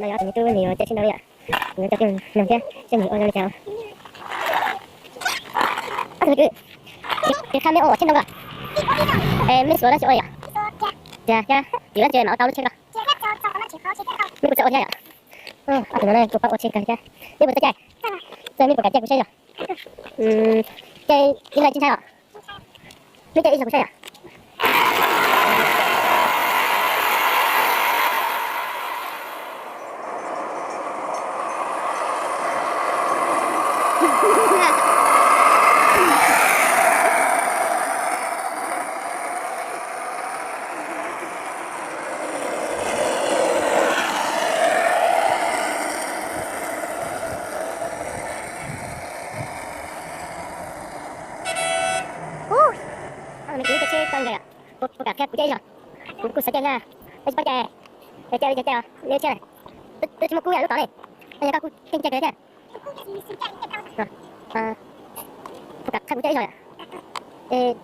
No yog tus me tub nws yuav caij tsheb ntoo li yom. Nws cov tij noog thiab seb nws ua zoo li cas. Ob tug kwv, tsis qha mej ua tsheb ntoo ko. Es mej xuav dab tsi ua yom? Tias thiab, tsis dab tsi mas ua tau lub tsheb ko. Mej kuj txawj ua thiab yom. Ob tug no kuj paub ua tsheb kawg thiab. Mej puas txawj caij? Txawj, mej puas kam caij kuv saib yog? Caij ib leeg tsis ntshai los? Mej caij ib zaug kuv saib yom. Ub, me kwv, caij tsheb tau nkaus yom. Puas kam qhia kuv caij ib zaug? Kuv kuj xav caij thiab. Peb tsis paub caij. Caij, caij, caij os, neb tsheb. Twb tsis muaj kub yam lub tod li. Yog koj kuj keej caij kawg thiab. Puas kam qhia kuv caij ib zaug yom? Es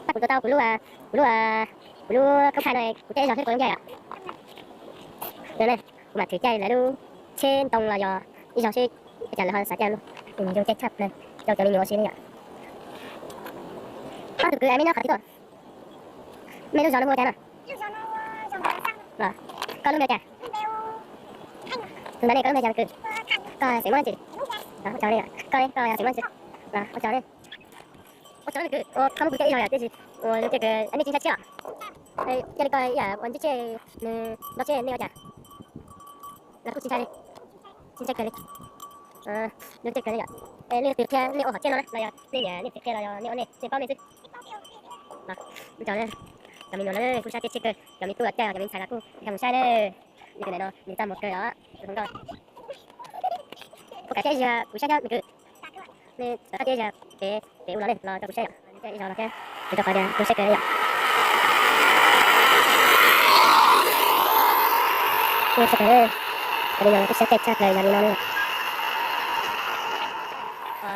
pab kuv tuav tau kuv lub, kuv lub, kuv lub khaub khaij no kuv caij ib zaug seb puas zoo caij yom. Kuv mam thwm caij lawv lub tsheb ntoo los yog ib zaug seb cas lawv ho xav caij zoo caij tshaj plaws rau cov me nyuam ua si ne yom. Ob tug kwv, mej nyob qhov twg tuaj? Mej lub zos no hu ua cas no? Koj lub npe ua cas? Tus ntawd ne, koj lub npe ua cas kwv? Koj xeem Hmoob dab tsi? Koj, koj xeem Hmoob dab tsi? Ua tsaug, ua tsaug kwv, ua koj muab kuv caij ib zaug yom, tiam sis ua caij kwv nej tsis ntshai tshiab los? Cia li koj ib yam ua ntsej tshiab, nws nrog tshiab nej ua cas? Los kuj tsis ntshai li. Tsis ntshai kawg li. Zoo caij kawg li yom. Leej twg qhia nej ua hom tsheb no na, los yog nej nyiam nej txiv qhia los yog nej ua nej, nej paub nej xwb. Ua tsaug, cov me nyuam los kuj sab tiaj tsheb kawg, cov me tub los caij, cov me ntxhais los kuj mus saib na. Tus ntawm no nws txaj muag kawg os, tus hluas nkauj. Puas kam caij ib zaug kuv saib thiab me kwv? Nej xav caij ib zaug pem, pem ub los ne los rau kuv saib yom. Caij ib zaug los thiab, rau qhov tias kuv saib kawg yom. Kuj saib kawg, cov me nyuam los kuj saib caij tshaj plaws yog li no ne.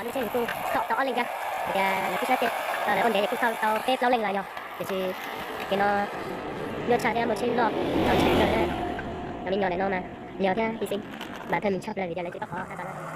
Lub tsheb nws kuj thauj tau ob leeg thiab, hais tias lawv kuj saib caij, lawv ua ntev ces kuj thauj tau peb plaub leej los yog, tiam sis kev no nyuaj tshaj thiab muaj tsheb loj thauj tsheb kawg. Cov me nyuam ntawm no mas lios thiab hy sinh bản thân mình tshaj plaws vim tias lawv tsis paub qhov an toàn.